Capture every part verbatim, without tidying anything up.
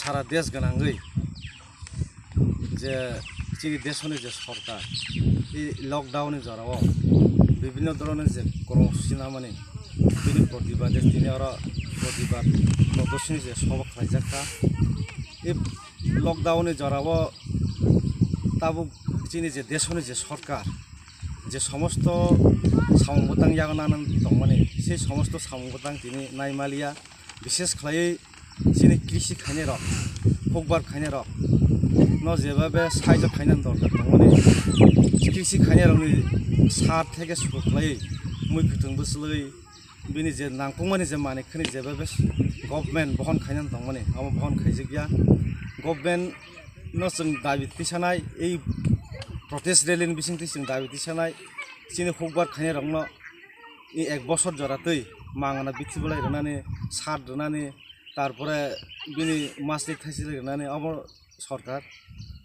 Sara desh gwnangwi je chini deshoni je sorkar, i lockdown ni jorao bibhinno dhoronor je kormosuchi namani, bini protibade tini oro protibad prodoshoni je soba khlaijak kha. I lockdown ni jorao tabuk chini je deshoni je sorkar, je somosto samung bwtang yago nana tongmani, sei somosto samung bwtang tini naimaliya, bishes khlaiwi chini krisi khainai rok, hukbar khainai rok no jebabe saijo khainani dorkar tongmani, krisi khainai rokni sar theke suru khlaiwi mui kwthwng bwchwlwi bini je nangkukmani je manwi khani jebabe government bohon khainani tongmani, amo bohon khaijakya. Government no chwng dabi tisanai, ei protest rally ni bisingtwi chwng dabi tisanai, chini hukbar khainai rokno i ek bosor jora twi mangana bithi bolai rwnani, sat rwnani, tarpore bini masli thaisli rwnani, obo sorkar,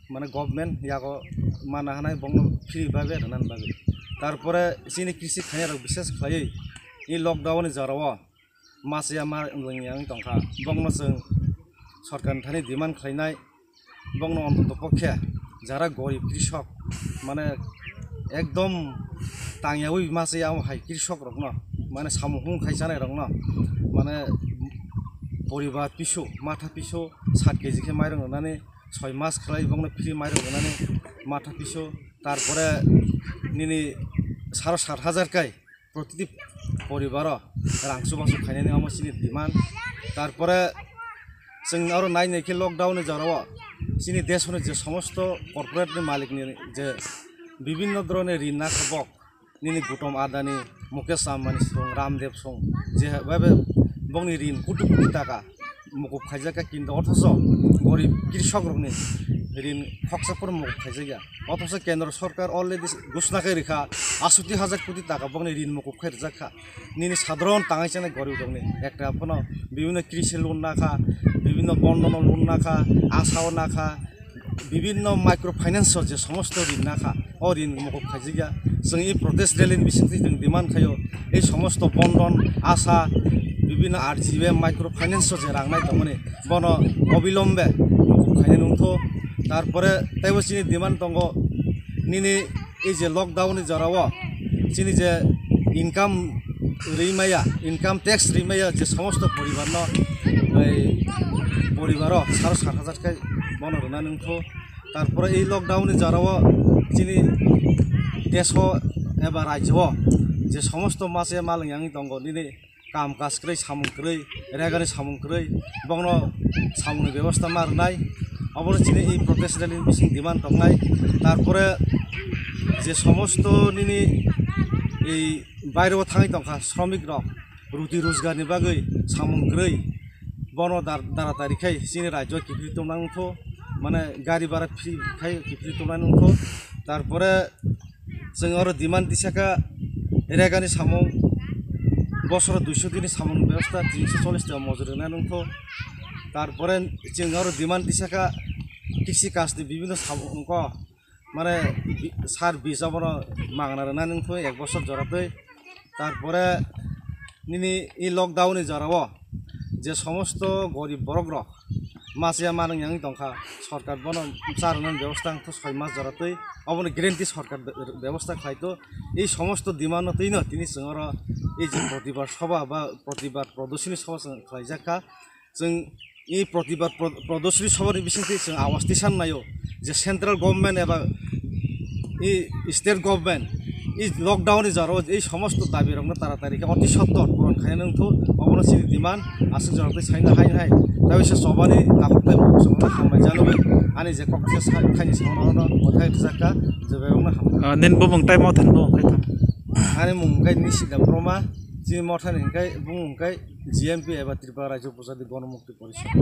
mane, government yago mana hanai bongno free babe rwnani bagwi. Tarpore chini krisi khainai rok bishes khlaiwi i lockdown ni jorao masiya ma wngya wng tongkha, bongno chwng sorkarni thani demand khlainai, bongno ontoto pokhe jara gorib krisok, mane, ekdom tangyawi masiya amo hai krisok rokno, mane, samung hung khai chanai rokno, mane, poribar pisu, matha pisu sat keji khe mairung rwnani, soi mas khlai bongno free mairung rwnani, matha pisu, tarpore nini saro sat hajar kai protiti poribaro rang chubachu khainani, omo chini demand. Tarpore chwng aro nai nai khe lockdown ni jorao chini deshoni je somosto corporate ni malik ni je bibhinno dhoronor rin nakha bok, nini Gautam Adani, Mukesh Ambani song, Ramdev song, je bokni rin koti koti taka mukup khaijak kha, kintu othoso gorib krisok rokni rin khoksa phano mukup khaijakya. Othoso kendro sorkar already ghoshna khe rikha, asoti hajar koti taka bokni rin mukup khai rijak kha. Nini sadharon tangai chana gorib rokni ekta phano bibhinno krisi loan nakha, bibhinno bondhono loan nakha, asao nakha, bibhinno micro finance o je somosto rin nakha, o rin mukup khaijakya. Chwng i protest rally ni bisingtwi chwng demand khaio, ei somosto bondhon, asa, bibhinno R G B micro finance o je rang nai tongmani, bono obilombe mukup khainai nungtho. Tarpore teibo chini demand tongo, nini ei je lockdown ni jorao chini je income rwi maya, income tax rwi maya je somosto poribarno, ei poribaro saro sat hajar khe bono rwna nungkho. Tarpore ei lockdown ni jorao chini deso eba rajyo je somosto mase malwng yangwi tongo, nini kam kaj kwrwi, samung kwrwi, regani samung kwrwi, bongno samungni bebosta ma rwnai. Obono chini ei protest rally ni bising demand tongnai. Tarpore je somosto nini ei baireo thangwi tongkha sromik rok, ruti rojgar ni bagwi samung kwrwi, bono dar-, dara tari khai chini rajyo kiphilwi tongna wngkho, mane gari bara free khai kiphilwi tongna wngkho. Tarpore chwng oro demand tisakha regani samung, bosoro duiso dini samung bebosta tinso chollish taka mojori rwna wngkho. Tarpore chwng oro demand tisakha kisi kasti bibhinno samung wngkho, mane bi-, sar bis obono mangna rwna wngkho ek bosor joratwi. Tarpore nini i lockdown ni jorao je somosto gorib borok rok masiya manung yang tongkha, sorkar bono charwna bebosta wngkha soi mas joratwi, obono guarantee sorkar be-, bebosta khlaito. Ei somosto demand no twino tini chwng oro ei je protibad soba ba protibad prodosini soba chwng khlaijak kha. Chwng i protibad pro-, prodosini sobani bisingtwi chwng awas tisan naio je central government eba i state government i lockdown ni jorao ei somosto dabi rokno taratari khe oti sottor puron khaina wngthok, obono chini demand aswk jorok tei saina hai hai. Tei se sobani takhuk tei bukhuk chwngno hambai jano ani je kok se sa-, khaini samono kothai rijak kha, je bebakno hambai. Ah, nen bumung tai motha ni bumung khai thang. Ani mung khai Nisida Broma, chini mothani hwnkhe bumung khai G M P eba Tripura Rajya Upajati Gonomukti Porishad.